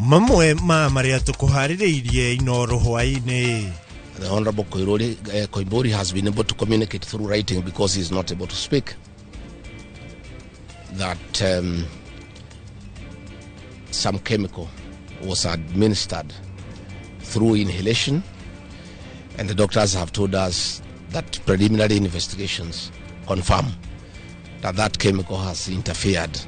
Mamwe ma marĩa tũkũharĩrĩirie Inooro hwaĩ-inĩ. The Honorable Koimburi has been able to communicate through writing because he is not able to speak. That some chemical was administered through inhalation, and the doctors have told us that preliminary investigations confirm that that chemical has interfered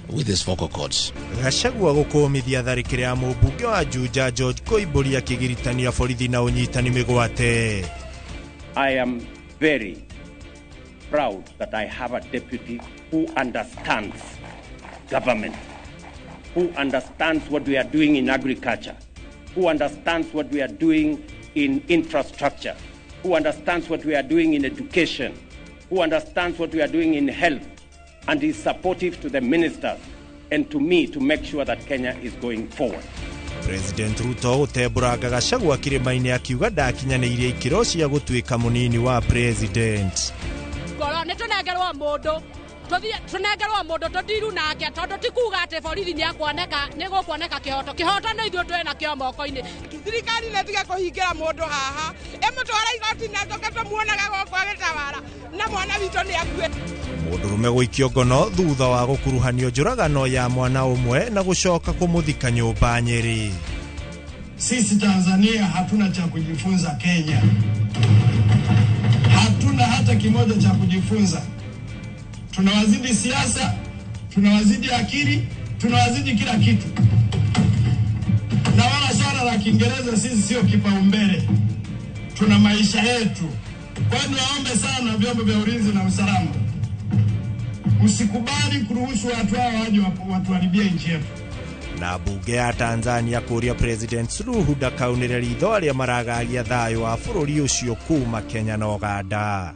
with his vocal cords. Gachagua gũkũmithia tharĩkĩra ya mũmbunge wa Juja George Koimburi akĩgiritania borithi na ũnyitani mĩgwate. I am very proud that I have a deputy who understands government, who understands what we are doing in agriculture, who understands what we are doing in infrastructure, who understands what we are doing in education, who understands what we are doing in health, and is supportive to the ministers and to me to make sure that Kenya is going forward. President Ruto gũtembũranga Gachagua kĩrĩma-inĩ akiuga ndakinyanĩirie ikĩro cia gũtuĩka mũnini wa president. Ngoro nĩ tũnengerwo mũndũ, tũnengerwo mũndũ tũndiru nake, tondũ ti kuga atĩ borithi nĩ akuoneka, nĩ gũkuoneka kĩhoto. Kĩhoto nĩ ithuĩ twĩ nakĩo moko-inĩ. Thirikari nĩ ĩtige kũhingĩra mũndũ haha, ĩmũtware igoti-inĩ acoke tũmuonaga gũkũ agĩtawara, na mwana witũ nĩ akue. Mũndũrũme gũikio ngono thutha wa gũkuruhanio njũragano ya mwana ũmwe na gũcoka kũmũthika nyũmba Nyeri. Sisi Tanzania hatuna cha kujifunza Kenya. Hatuna hata kimoja cha kujifunza. Tunawazidi siasa, tunawazidi akili, tunawazidi kila kitu. Na wala swala la Kiingereza sisi sio kipaumbele. Tuna maisha yetu. Kwa hiyo niwaombe sana vyombo vya ulinzi na usalama, msikubali kuruhusu watu hao waje watuharibie nchi yetu. Na bunge ya Tanzania kũria President Suluhu ndakaunĩre ritho arĩa maragagia thayũ wa bũrũri ũcio kuma Kenya na Uganda.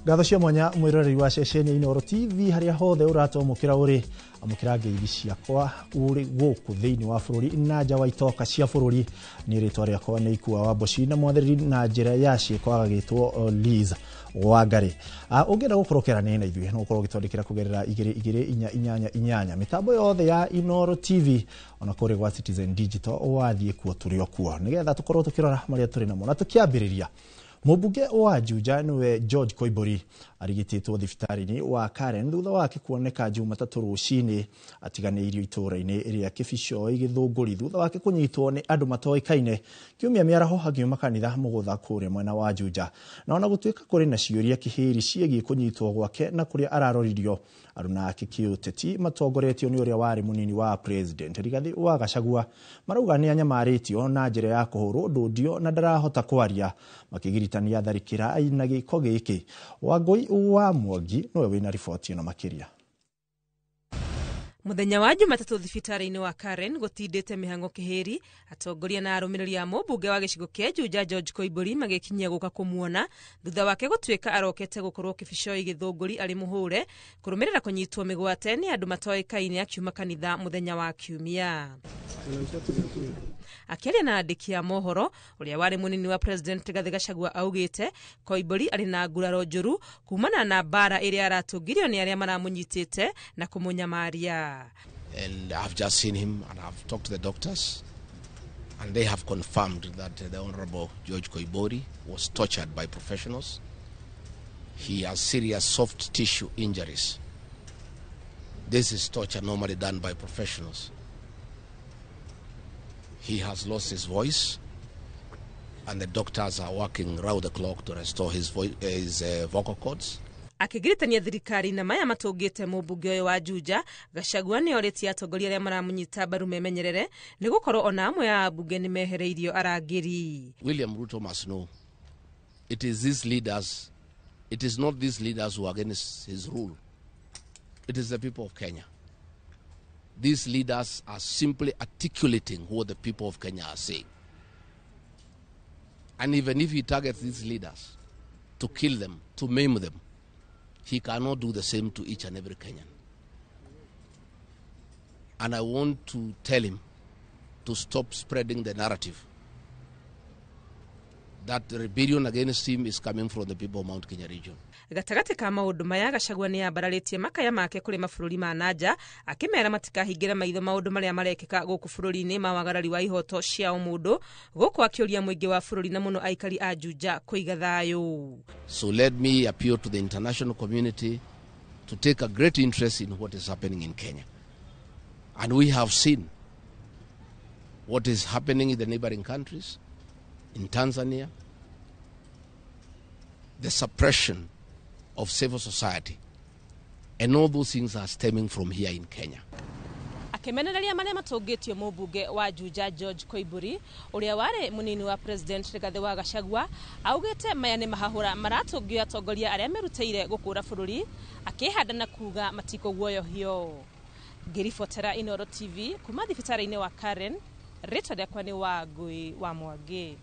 Ngatho cia mwanya mwiroreri wa ceceni ya Inooro TV haria hothe ũratwamũkĩra ũrĩ amũkĩra ngeithi ciakwa ũrĩ gũkũ thĩinĩ wa bũrũri na nja wa itoka cia bũrũri. Nĩ rĩtwa rĩakwa nĩ Ikua wa Mboci na mwathĩrĩri na njĩra ya ciĩko agagĩtwo Liz Wangari. Ũngĩenda gũkorwo ũkĩaranĩria na ithuĩ no ũkorwo ũgĩtwandĩkĩra kũgerera 22488 mĩtambo yothe ya Inooro TV ona kũrĩ gwa Citizen Digital wathiĩ kuo tũrĩ o kuo nĩgetha tũkorwo tũkĩrora marĩa tũrĩ namo. Na tũkĩambĩrĩria, mũmbunge wa Juja nĩwe George Koimburi arigitĩtwo thibitarĩ-inĩ wa Karen thutha wake kuoneka Jumatatũ rũcinĩ atiganĩirio itũũra-inĩ rĩa Kĩbicoi Gĩthũngũri thutha wake kũnyitwo nĩ andũ matoĩkaine kiumia mĩaraho akiuma kanitha mũgũtha kũrĩa mwena wa Juja. Na ona gũtuĩka kũrĩ na ciũria kĩhĩri ciĩgiĩ kũnyitwo gwake na kũrĩa araroririo, aruna ake kĩũteti matongoretio nĩ ũrĩa warĩ mũnini wa president Rigathi wa Gachagua marauga nĩ anyamarĩtio na njĩra ya kũhũrwo ndũndio na ndarahota kwaria, makĩgiritania tharĩkĩra na gĩko gĩkĩ. Wangũi wa Mwangi nĩwe wĩna riboti ĩno makĩria. Mũthenya wa Jumatatũ thibitarĩ-inĩ wa Karen gũtindĩte mĩhang'o kĩhĩri, atongoria na arũmĩrĩri a mũmbunge wa gĩcigo kĩa Juja George Koimburi magĩkinyia gũka kũmuona thutha wake gũtuĩka arokete gũkorwo Kĩbicoi Gĩthũngũri arĩ mũhũre kũrũmĩrĩra kũnyitwo mĩgwate nĩ andũ matoĩkaine akiuma kanitha mũthenya wa Kiumia. Akĩaria na andĩki a mohoro, ũrĩa warĩ mũnini wa President Rigathi Gachagua augĩte Koimburi arĩ na nguraro njũru kumana na mbara ĩrĩa aratũngirio nĩ arĩa maramũnyitĩte na kũmũnyamaria. And I've just seen him and I've talked to the doctors, and they have confirmed that the Honorable George Koimburi was tortured by professionals. He has serious soft tissue injuries. This is torture normally done by professionals. He has lost his voice, and the doctors are working round the clock to restore his vocal cords. Akĩgiritania thirikari na maya matũngĩte mũmbunge ũyũ wa Juja, Gachagua nĩ orĩtie atongoria arĩa maramũnyita mbaru memenyerere nĩ gũkorwo ona amwe a ambunge nĩ mehereirio arangĩri. William Ruto must know it is these leaders, it is not these leaders who are against his rule. It is the people of Kenya. These leaders are simply articulating what the people of Kenya are saying. And even if he targets these leaders to kill them, to maim them, he cannot do the same to each and every Kenyan. And I want to tell him to stop spreading the narrative that the rebellion against him is coming from the people of Mount Kenya region. Gatagatĩ ka maũndũ maya, Gachagua nĩ ambararĩtie makaya make kũrĩ mabũrũri ma nanja, akĩmera matikahingĩre maitho maũndũ marĩa marekĩka gũkũ bũrũri-inĩ ma wagarari wa ihoto cia ũmũndũ, gũkũ akĩũria mũingĩ wa bũrũri na mũno aikari a Juja kũiga thayũ. So let me appeal to the international community to take a great interest in what is happening in Kenya. And we have seen what is happening in the neighboring countries, in Tanzania, the suppression of civil society, and all those things are stemming from here in Kenya. Akĩmenereria marĩa matũngĩtio mũmbunge wa Juja George Koimburi ũrĩa warĩ mũnini wa President Rigathĩ wa Gachagua, augĩte maya nĩ mahahũra maratũngio atongoria arĩa merutĩire gũkũra bũrũri, akĩhanda na kuga matikũguoyohio. Ngĩribotera Inooro TV kuma thibitarĩ-inĩ wa Karen, rĩtwa rĩakwa nĩ Wangũi wa Mwangi.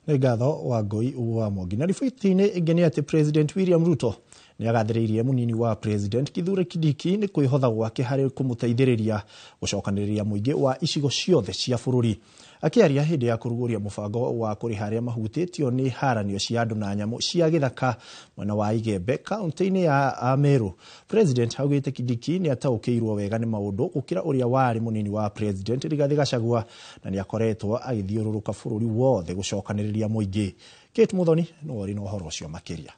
Nĩ ngatho Wangũi wa Mwangi. Na riboti-inĩ ĩngĩ nĩ atĩ President William Ruto nĩ agathĩrĩirie mũnini wa President Kithure Kindiki nĩ kwĩhotha gwake harĩ kũmũteithĩrĩria gũcokanĩrĩria mũingĩ wa icigo ciothe cia bũrũri. Akĩaria hĩndĩ ya kũrugũria mũbango wa kũrĩha arĩa mahutĩtio nĩ haranio cia andũ na nyamũ cia gĩthaka mwena wa Igembe kaunti-inĩ ya Meru, President augĩte Kindiki nĩ ataũkĩirwo wega nĩ maũndũ gũkĩra ũrĩa warĩ mũnini wa President Rigathĩ Gachagua, na nĩ akoretwo agĩthiũrũrũka bũrũri wothe gũcokanĩrĩria mũingĩ. Kate Muthoni nĩwe ũrĩ na ũhoro ũcio makĩria.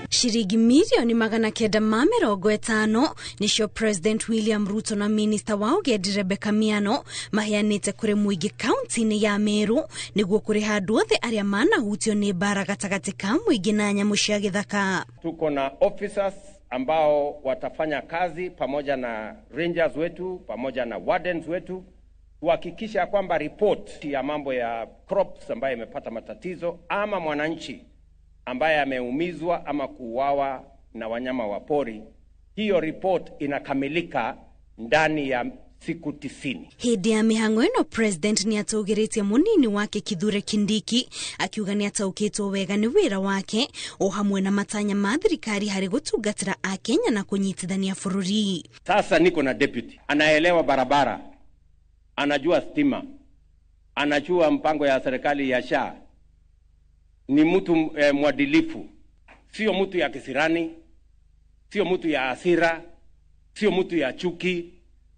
Shiringi milioni 950 nicio President William Ruto na Minister wa Ũgendi Rebecca Miano maheanĩte kũrĩ mũingĩ kaunti-inĩ ya Meru nĩguo kũrĩha andũ othe arĩa manahutio nĩ mbara gatagatĩ ka mũingĩ na nyamũ cia gĩthaka. Tuko na officers ambao watafanya kazi pamoja na rangers wetu pamoja na wardens wetu kuhakikisha kwamba report ya mambo ya crops ambayo imepata matatizo ama mwananchi ambaye ameumizwa ama kuuawa na wanyama wa pori, hiyo report inakamilika ndani ya siku 90. Hĩndĩ ya mĩhang'o ĩno President nĩ atũgĩrĩtie mũnini wake Kithure Kindiki akiuga nĩ ataũkĩtwo wega nĩ wĩra wake o hamwe na matanya ma thirikari harĩ gũtungatĩra Akenya na kũnyitithania bũrũri. Sasa niko na deputy anaelewa barabara, anajua stima, anajua mpango ya serikali ya SHA. Ni mtu mwadilifu, sio mtu ya kisirani, sio mtu ya hasira, sio mtu ya chuki,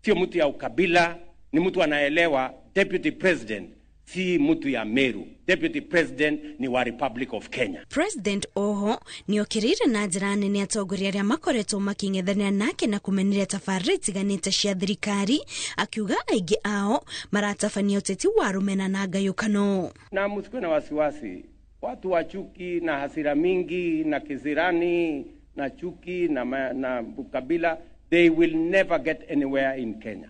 sio mtu ya ukabila. Ni mtu anaelewa deputy president si mtu ya Meru. Deputy president ni wa Republic of Kenya. President oho nĩokĩrĩire na njĩra nene atongoria arĩa makoretwo makĩng'ethanĩra nake na kũmenereria tabarĩra itiganĩte cia thirikari, akiuga aingĩ ao maratabania ũteti wa rũmena na ngayũkano. Na msikuwe na wasiwasi, watu wa chuki na hasira mingi na kisirani na chuki na ukabila, they will never get anywhere in Kenya,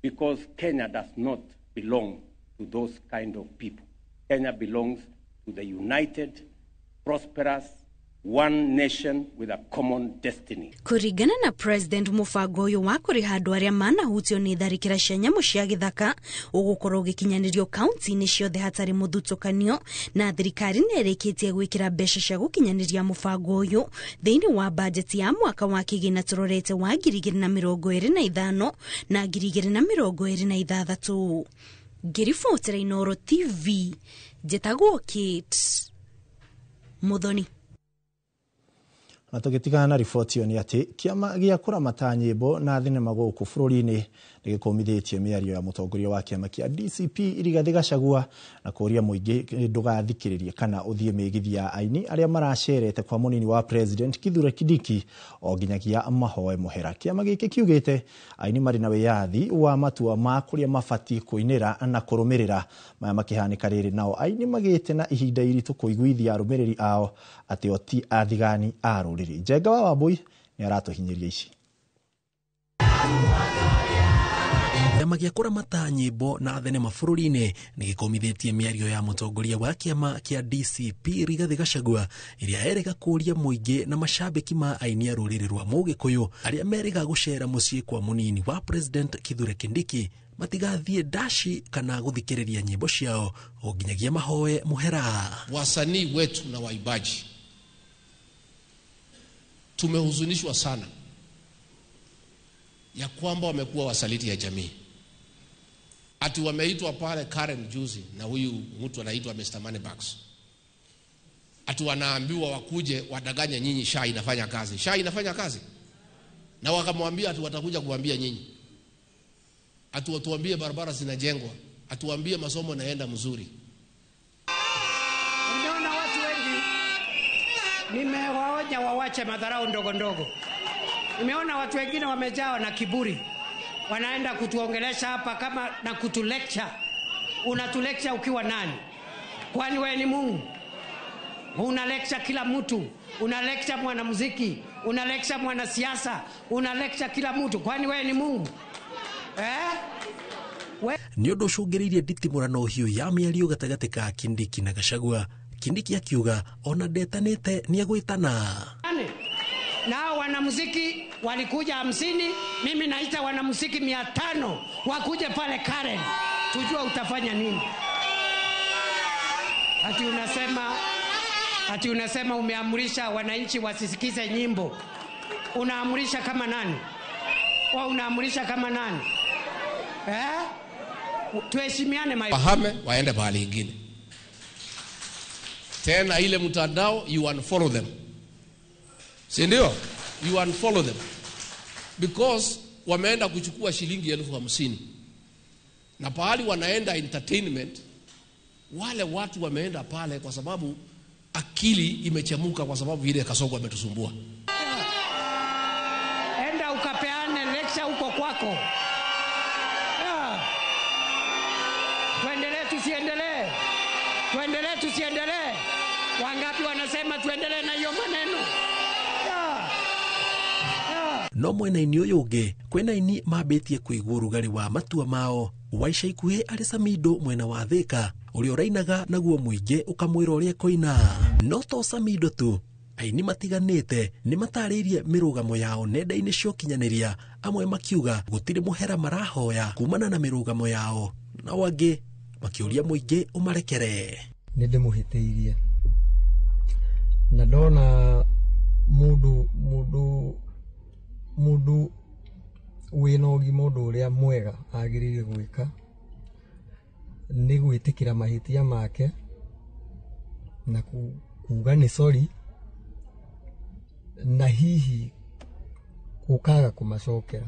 because Kenya does not belong to those kind of people. Kenya belongs to the united, prosperous, one nation with a common destiny. Kũringana na President, mũbango ũyũ wa kũrĩha andũ arĩa manahutio nĩ tharĩkĩra cia nyamũ cia gĩthaka ũgũkorwo ũgĩkinyanĩrio kaunti-inĩ ciothe hatarĩ mũthutũkanio, na thirikari nĩ ĩrĩkĩtie gwĩkĩra mbeca cia gũkinyanĩria mũbango ũyũ thĩinĩ wa bajeti ya mwaka wa kĩgĩna tũrorete wa 2025 na 2026. Ngĩribotera Inooro TV, njĩtagwo Kate Muthoni. Na tũgĩtigana na riboti ĩyo nĩ atĩ kĩama gĩa kũramata nyĩmbo na thenema gũkũ bũrũri-inĩ nĩ gĩkũmithĩtie mĩario ya mũtongoria wa kĩama kĩa DCP Rigathĩ Gachagua na kũũria mũingĩ ndũgathikĩrĩrie kana ũthiĩ mĩgithi ya aini arĩa maracerete kwa mũnini wa President Kithure Kindiki o nginyagia mahoe mũhera. Kĩama gĩkĩ kiugĩte aini marĩ na wĩyathi wa matua ma kũrĩa mabatiĩ kũinĩra na kũrũmĩrĩra. Maya makĩhanĩka rĩrĩ nao aini magĩte na ihinda iritũ kũiguithia arũmĩrĩri ao atĩ o ti athigani a rũrĩrĩ. Njenga wa Wambui nĩ aratũhinyĩria ici. Kĩama gĩa kũramata nyĩmbo na thenema bũrũri-inĩ nĩ gĩkũmithĩtie mĩario ya mũtongoria wa kĩama kĩa DCP Rigathĩ Gachagua ĩrĩa erĩga kũũria mũingĩ na macambĩki ma aini a rũrĩrĩ rwa Mũgĩkũyũ arĩa merĩga gũcera mũciĩ kwa mũnini wa President Kithure Kindiki matigathiĩ ndaci kana gũthikĩrĩria nyĩmbo ciao o nginyagia mahoe mũhera. Wasanii wetu na waimbaji tumehuzunishwa sana Ya kwamba wamekuwa wasaliti ya jamii. Ati wameitwa pale Karen juzi na huyu mtu anaitwa Mr. Moneybags. Ati wanaambiwa wakuje wadanganye nyinyi SHA inafanya kazi. SHA inafanya kazi. Na wakamwambia ati watakuja kuambia nyinyi. Ati watuambie barabara zinajengwa, atuambie masomo naenda mzuri. Nimeona watu wengi, nimewaonya wawache madharau ndogo ndogo. Nimeona watu wengine wamejawa na kiburi, wanaenda kutuongelesha hapa kama na kutulecture. Unatulecture ukiwa nani? Kwani wewe ni Mungu? Una lecture kila mtu, una lecture mwanamuziki, una lecture mwanasiasa, una lecture kila mtu. Kwani wewe ni Mungu? Nĩ ũndũ ũcũngĩrĩirie nditimũrano hiũ ya mĩario gatagatĩ ka Kindiki na Gachagua. Kindiki akiuga ona ndetanĩte nĩegwĩtana. Nao wanamuziki walikuja 50, mimi naita wanamuziki 500 wakuje pale Karen, tujue utafanya nini. Ati unasema umeamrisha wananchi wasisikize nyimbo. Unaamrisha kama nani? Wa unaamrisha kama nani? Tuheshimiane my. Wahame waende pahali ingine. Tena ile mtandao you unfollow them. Si ndio? You unfollow them. Because wameenda kuchukua shilingi 50,000. Na pahali wanaenda entertainment, wale watu wameenda pale kwa sababu akili imechemuka kwa sababu ile Kasongo ametusumbua. Enda ukapeane lecture huko kwako. Tuendelee tusiendelee? Tuendelee tusiendelee? Wangapi wanasema tuendelee na hiyo maneno? No mwena-inĩ ũyũ ũngĩ kwĩna aini mambĩtie kũigua ũrugarĩ wa matua mao. Wa ica ikuhĩ arĩ Samido mwena wa Thĩka ũrĩa ũrainaga naguo mũingĩ ũkamwĩra ũrĩa ekũina. No to Samido tu, aini matiganĩte nĩ matarĩirie mĩrũgamo yao nenda-inĩ cia ũkinyanĩria, amwe makiuga gũtirĩ mũhera marahoya kumana na mĩrũgamo yao, nao angĩ makĩũria mũingĩ ũmarekere. Nĩ ndĩmũhĩtĩirie na ndona mũndũ wĩna ũgima, ũndũ ũrĩa mwega agĩrĩire gwĩka nĩ gwĩtĩkĩra mahĩtia make na kuga nĩ sorry, na hihi gũkaga kũmacokera.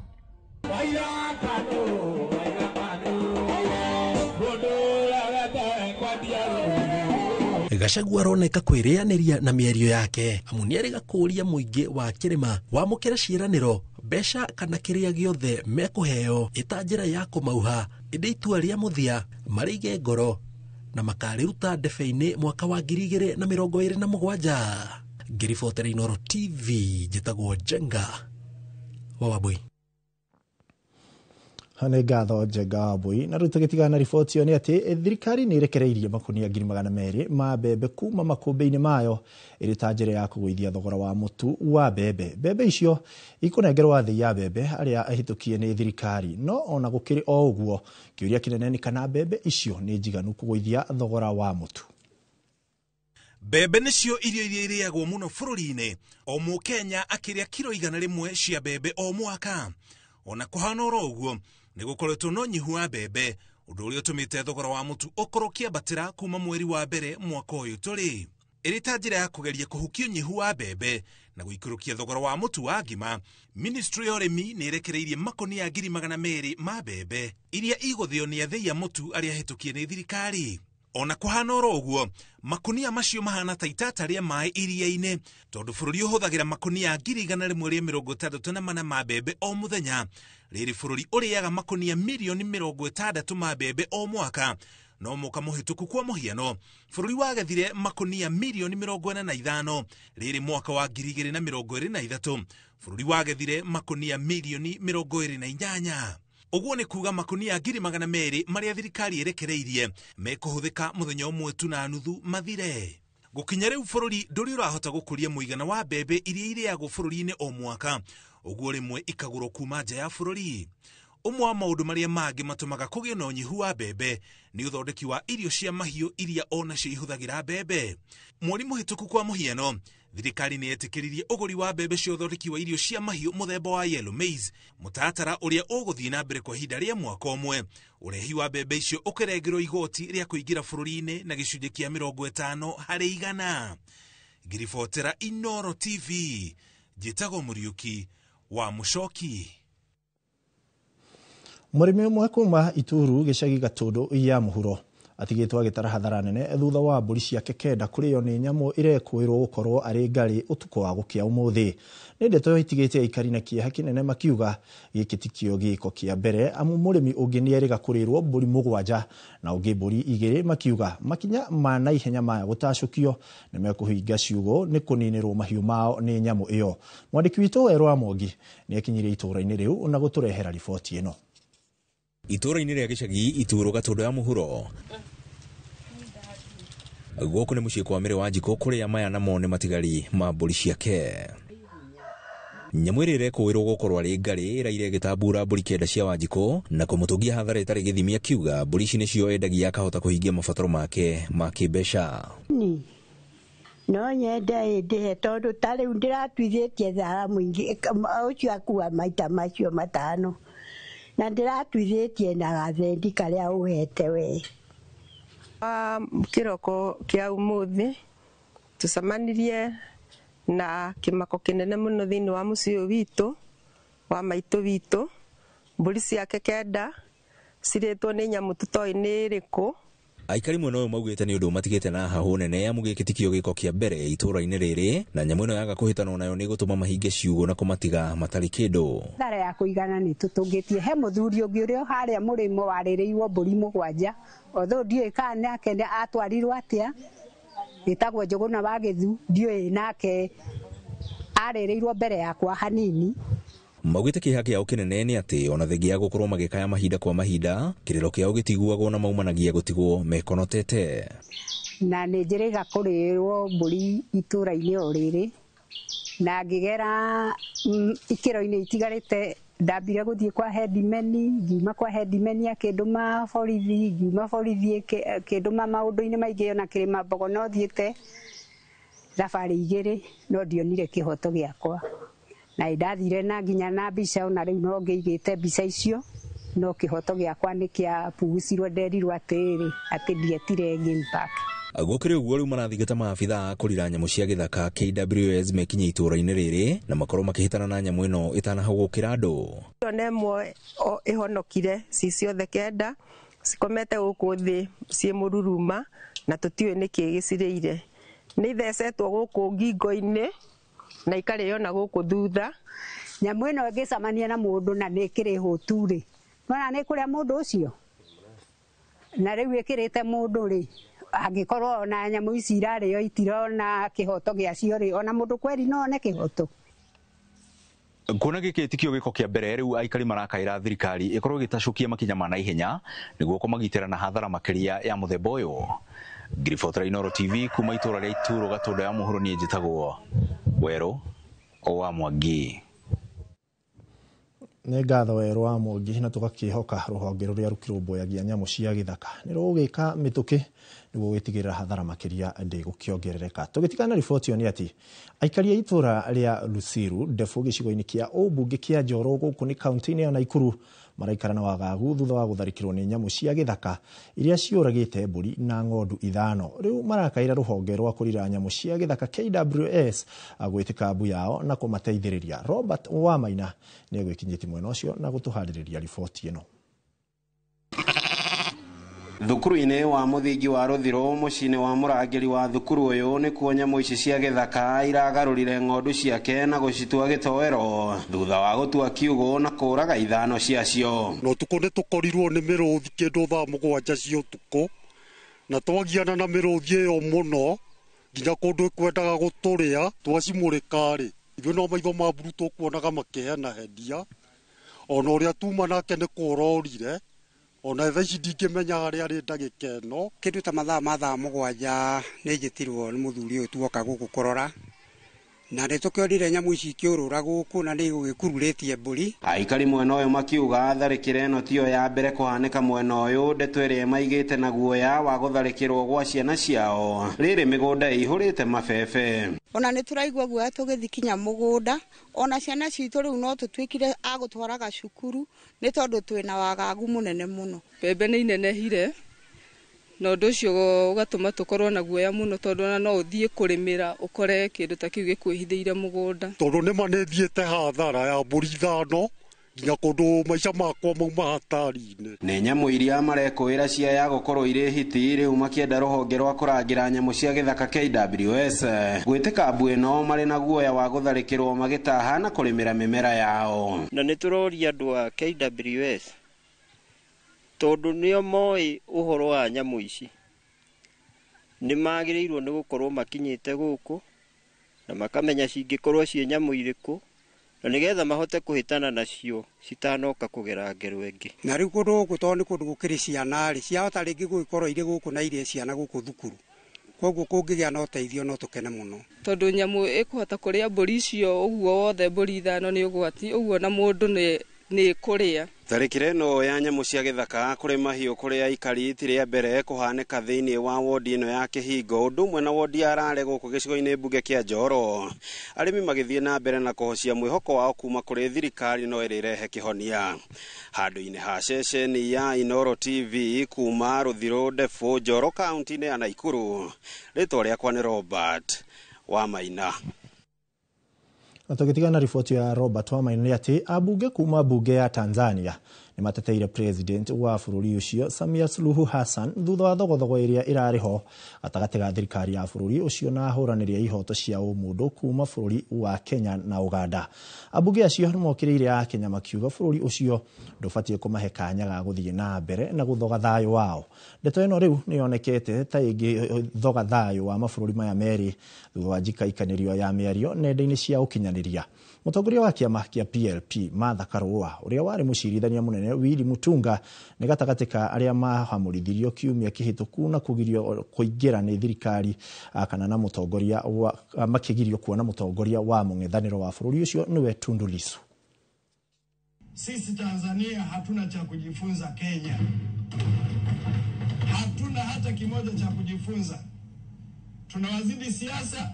Gachagua aroneka kwĩrĩanĩria na mĩario yake amu nĩerĩga kũũria mũingĩ wa kĩrĩma wamũkĩre ciĩranĩro mbeca kana kĩrĩa gĩothe mekũheo ĩta njĩra ya kũmauha, ĩndĩ itua rĩa mũthia marĩige ngoro na makarĩruta ndebe-inĩ mwaka wa 2027. Ngĩribotera Inooro TV njĩtagwo Njenga wa Wambui. Nĩ ngatho Njenga wa Wambui. Na rĩu tũgĩtigana na riboti ĩyo nĩ atĩ thirikari nĩ ĩrekereirie makunia 200,000 ma mbembe kuma makũmbĩ-inĩ mayo ĩrĩ ta njĩra ya kũgũithia thogora wa mũtu wa mbembe. Mbembe icio ikũnengerwo athĩi a mbembe arĩa ahĩtũkie nĩ thirikari, no ona gũkĩrĩ o ũguo kĩũria kĩnene nĩ kana mbembe icio nĩ njiganu kũgũithia thogora wa mũtu. Mbembe nĩcio irio iria irĩagwo mũno bũrũri-inĩ, o mũkenya akĩrĩa kiro 100 cia mbembe o mwaka. Ona kũhana oro ũguo nĩ gũkoretwo na ũnyihu wa mbembe, ũndũ ũrĩa ũtũmĩte thogora wa mũtu ũkorwo ũkĩambatĩra kuma mweri wa mbere mwaka ũyũ tũrĩ. Ĩrĩ ta njĩra ya kũgeria kũhukia ũnyihu wa mbembe na gũikũrũkia thogora wa mũtu wa ngima, Ministry ya ũrĩmi nĩ ĩrekereirie makonia 200,000 ma mbembe iria igũthĩo nĩ athĩi a mũtu arĩa ahĩtũkie nĩ thirikari. Ona kũhana oro ũguo, makunia macio mahana ta itata rĩa maĩ iria-inĩ, tondũ bũrũri ũhũthagĩra makunia 164 ma mbembe o mũthenya. Rĩrĩ bũrũri ũrĩaga makunia mirioni 60 ma mbembe o mwaka. No mwaka mũhĩtũku kwa mũhiano, bũrũri wagethire makunia mirioni 45. Rĩrĩ mwaka wa 2023 bũrũri wagethire makunia mirioni 28. Ũguo nĩ kuga makunia 200,000 marĩa thirikari ĩrekereirie mekũhũthĩka mũthenya ũmwe tu na nuthu mathire. Gũkinya rĩu bũrũri ndũrĩ ũrahota gũkũria mũigana wa mbembe iria irĩagwo bũrũri-inĩ o mwaka, ũguo rĩmwe ikagũrwo kuma nja ya bũrũri. Ũmwe wa maũndũ marĩa mangĩ matũmaga kũgĩe na ũnyihu wa mbembe nĩ ũthondeki wa irio cia mahiũ iria onacio ihũthagĩra mbembe. Mweri mũhĩtũku kwa mũhiano, Thirikari nĩ yetĩkĩririe ũgũri wa mbembe cia ũthondeki wa irio cia mahiũ mũthemba wa yellow maize, mũtaratara ũrĩa ũgũthiĩ na mbere kwa ihinda rĩa mwaka ũmwe. Ũrehi wa mbembe icio ũkĩrengerwo igoti rĩa kũingĩra bũrũri-inĩ na gĩcunjĩ kĩa 50%. Ngiribotera Inooro TV, njĩtagwo Mũriũki wa Mũcoki. Mũrĩmi ũmwe kuma Ituru gĩcagi Gatũndũ ya mũhuro atigĩtwo agĩtara hathara nene thutha wa mbũri ciake 9 kũrĩo nĩ nyamũ irekũĩrwo gũkorwo arĩ ngarĩ ũtukũ wa gũkĩa ũmũthĩ. Nĩ ndeto ĩtigĩte aikari na kĩeha kĩnene makiuga gĩkĩ tikĩo gĩko kĩa mbere amu mũrĩmi ũngĩ nĩerĩga kũrĩrwo mbũri 7 na ũngĩ mbũri 2 makiuga makinya ma naihenya maya gũtacũkio nĩmekũhinga ciugũ nĩ kũninĩrwo mahiũ mao nĩ nyamũ ĩyo. Mwandĩki witũ Werũ wa Mwangi nĩakinyire itũũra-inĩ rĩu na gũtũrehera riboti ĩno. Itũũra-inĩ rĩa gĩcagi Ituro Gatũndũ ya mũhuro gũkũ nĩ mũciĩ kwa Mĩrĩ wa Njikũ kũrĩa maya namo nĩ matigari ma mbũri ciake. Nyamũ ĩrĩa ĩrekũĩrwo gũkorwo arĩ ngarĩ ĩraire ĩgĩtambura mbũri 9 cia Wanjikũ na kũmũtũngia hathara ĩtarĩ gĩthimi akiuga mbũri ici nĩcio endagia akahota kũhingia mabataro make ma kĩmbeca. No nyende ĩndĩhe tondũ ta rĩu ndĩratuithĩtie thara mũingĩ ũcio akua maita macio 5 na ndĩratuithĩtie na gathendi karĩa ũhete we. Kĩroko kĩa ũmũthĩ tũcemanirie na kĩmako kĩnene mũno thĩinĩ wa mũciĩ ũyũ witũ wa maitũ witũ. Mbũri ciake 9 cirĩtwo nĩ nyamũ tũtoĩ nĩ ĩrĩkũ. Aikari mwena ũyũ maugĩte nĩ ũndũ matigĩte na hahũ nene amu gĩkĩ tikĩo gĩko kĩa mbere itũũra-inĩ rĩrĩ na nyamũ ĩno yaga kũhĩtanwo nayo nĩ gũtũma mahinge ciugũ na kũmatiga matarĩ kĩndũ. Thara ya kũigana nĩ tũtũngĩtie he mũthuri ũngĩ ũrĩa harĩa mũrĩmo warĩrĩirwo mbũri 7 although ndiũĩ kana nake atwarirwo atĩa, ĩtagwo Njũgũna wa Gĩthu, ndiũĩ nake arĩrĩirwo mbere yakwa hanini. Maugĩte kĩeha kĩao kĩnene nĩ atĩ ona thengia ya gũkorwo magĩkaya mahinda kwa mahinda kĩrĩro kĩao gĩtiguagwo na maumanagia gũtigwo mekonotete. Na nĩ njĩrĩga kũrĩrwo mbũri itũũra-inĩ o rĩrĩ na ngĩgera ikĩro-inĩ itigarĩte. Ndambire gũthiĩ kwa headimeni, ngiuma kwa headimeni akĩndũma borithi, ngiuma borithi akĩndũma maũndũ-inĩ maingĩ ona kĩrĩma mbogo no thiĩte thabarĩ 2 no ndionire kĩhoto gĩakwa. Na ndathire na nginya na mbica ona rĩu no ngĩigĩte mbica icio no kĩhoto gĩakwa nĩ kĩapugucirwo nderirwo atĩrĩrĩ atĩ ndietire game park. Gũkĩrĩ ũguo rĩu marathingata maabitha a kũrira nyamũ cia gĩthaka KWS mekinye itũũra-inĩ rĩrĩ na makorwo makĩhĩtana na nyamũ ĩno ĩtanahũgũkĩra andũ. Ona ĩmwe ĩhonokire ci ciothe 9 cikomete gũkũ thĩ ciĩ mũruruma na tũtiũĩ nĩkĩ gĩcirĩire. Nĩ ithecetwo gũkũ ngingo-inĩ na ikarĩo na gũkũ thutha. Nyamũ ĩno ĩngĩcemania na mũndũ na nĩ ĩkĩrĩ hũtu rĩ, nona nĩ kũrĩa mũndũ ũcio na rĩu ĩkĩrĩte mũndũ rĩ, angĩkorwo ona nyamũ ici irarĩo itirona kĩhoto gĩacio rĩ, ona mũndũ kweri no one kĩhoto. Kuona gĩkĩ tikĩo gĩko kĩa mbere rĩu aikari marakaĩra thirikari ĩkorwo ĩgĩtacũkia makinya ma naihenya nĩguo kũmagitĩra na hathara makĩria ya mũthemba ũyũ. Ngiribotera Inooro TV kuma itũũra rĩa Ituro Gatũndũ ya mũhuro niĩ njĩtagwo Werũ wa Mwangi. Nĩ ngatho Werũ wa Mwangi na tũgakĩhoka rũhonge rũrĩa rũkĩrũmbũyagia nyamũ cia gĩthaka nĩ rũgũgĩka mĩtũkĩ nĩguo gwĩtigĩrĩra hathara makĩria ndĩgũkĩongerereka. Tũgĩtigana na riboti ĩyo nĩ atĩ aikari a itũũra rĩa Lusiru Ndefu gĩcigo-inĩ kĩa ũmbunge kĩa Njoro gũkũ nĩ kaunti-inĩ ya Naikuru maraikara na wagagu thutha wa gũtharĩkĩrwo nĩ nyamũ cia gĩthaka iria ciũragĩte mbũri na ng'ondu 5. Rĩu marakaĩra rũhonge rwa kũrira nyamũ cia gĩthaka KWS gwĩtĩka mbu yao na kũmateithĩrĩria. Robert Wamaina nĩ egwĩkinyĩtie mwena ũcio na gũtũharĩrĩria riboti ĩno. Thukuru-inĩ wa mũthingi wa Rũthirũ mũciĩ-inĩ wa mũrangĩri wa thukuru ũyũ nĩkuo nyamũ ici cia gĩthaka iragarũrire ng'ondu ciake na gũcitua gĩtoero thutha wa gũtua kiugũ na kũũraga 5 ciacio. Na ũtukũ nĩ tũkorirwo nĩ mĩrũthi kĩndũ thaa 7 cia ũtukũ na twagiana na mĩrũthi ĩyo mũno nginya kũndũ ĩkwendaga gũtũrĩa twacimũrĩka rĩ ithuĩ no maitho ma mburu tũkuonaga makĩheana hendia ona ũrĩa tuma nake nĩ kũrorire ona thaa ici ndingĩmenya harĩa arĩ ndagĩka ĩno. Kĩndũ ta mathaa ma thaa 7 nĩ njĩtirwo nĩ mũthuri ũyũ tuoka gũkũ kũrora Na nĩ tũkĩonire nyamũ ici ikĩũrũra gũkũ na nĩ igũgĩkururĩtie mbũri. Aikari mwena ũyũ makiuga tharĩkĩra ĩno tiyo ya mbere kũhanĩka mwena ũyũ, ndeto ĩrĩa maigĩte na guoya wa gũtharĩkĩrwo gwa ciana ciao rĩrĩ mĩgũnda ĩihũrĩte mabebe. Ona nĩ tũraigua guoya tũgĩthiĩ kinya mũgũnda, ona ciana citũ rĩu no tũtuĩkire a gũtwaraga cukuru nĩ tondũ twĩna wagagu mũnene mũno. Mbembe nĩ inenehire na ũndũ ũcio ũgatũma tũkorwo na guoya mũno tondũ ona no ũthiĩ kũrĩmĩra ũkore kĩndũ ta kĩu gĩkwĩhithĩire mũgũnda. Tondũ nĩma nĩ thiĩte hathara ya mbũri 5 nginya kũndũ maica makwa mauma hatari-inĩ. Nĩ nyamũ iria marekũĩra cia ya gũkorwo irĩ hiti rĩu makĩenda rũhonge rwa kũrangĩra nyamũ cia gĩthaka KWS gwĩtĩka mbu ĩno marĩ na guoya wa gũtharĩkĩrwo magĩtaha na kũrĩmĩra mĩmera yao. Na nĩ tũroria andũ a KWS tondũ nĩo moĩ ũhoro wa nyamũ ici, nĩ magĩrĩirwo nĩ gũkorwo makinyĩte gũkũ na makamenya cingĩkorwo ciĩ nyamũ irĩkũ na nĩgetha mahote kũhĩtana nacio citanoka kũgera ngero ĩngĩ. Na rĩu kũndũ gũkũ tondũ nĩ kũndũ gũkĩrĩ ciana rĩ, ciahota rĩngĩ gũgĩkorwo irĩ gũkũ na irĩe ciana gũkũ thukuru, koguo kũngĩgĩa na ũteithio no tũkene mũno. Tondũ nyamũ ĩkũhota kũrĩa mbũri icio ũguo wothe, mbũri 5 nĩ ũgwati ũguo, na mũndũ nĩ kũrĩa. Tharĩkĩra ĩno ya nyamũ cia gĩthaka kũrĩ mahiũ kũrĩ aikari ti rĩa mbere kũhanĩka thĩinĩ wa wodi ĩno ya Kĩhingo, ũndũ ũmwe na wodi ya Rare gũkũ gĩcigo-inĩ mbunge kĩa Njoro. Arĩmi magĩthiĩ na mbere na kũhocia mwĩhoko wao kuma kũrĩ thirikari no ĩrĩrehe kĩhonia. Handũ-inĩ ha ceceni ya Inooro TV kuma Rũthirũ Ndebũ, Njoro kaunti-inĩ ya Naikuru, rĩtwa rĩakwa nĩ Robert Wamaina. Na tũgĩtigana na riboti ya Robert Wamaina nĩ atĩ ambunge kuma mbunge ya Tanzania nĩ mateteire president wa bũrũri ũcio Samia Suluhu Hassan thutha wa thogothogo ĩrĩa ĩrarĩ ho gatagatĩ ga thirikari ya bũrũri ũcio na ahũranĩri a ihoto cia ũmũndũ kuma bũrũri wa Kenya na Uganda. Ambunge acio nĩ mokĩrĩire a Kenya makiuga bũrũri ũcio ndũbatiĩ kũmahe kanya ga gũthiĩ na mbere na gũthoga thayũ wao. Ndeto ĩno rĩu nĩ yonekete ta ĩngĩthoga thayũ wa mabũrũri maya merĩ thutha wa njikaikanĩrio ya mĩario nenda-inĩ cia ũkinyanĩria. Mũtongoria wa kĩama kĩa PLP Martha Karua ũrĩa warĩ mũcirithania mũnene Willy Mutunga nĩ gatagatĩ ka arĩa mahamũrithirio kiumia kĩhĩtũku na kũgirio kũingĩra nĩ thirikari kana na mũtongoria makĩgirio kuona mũtongoria wa mũng'ethanĩro wa bũrũri ũcio nĩwe Tundu Lissu. Sisi Tanzania hatuna cha kujifunza Kenya, hatuna hata kimoja cha kujifunza. Tunawazidi siasa,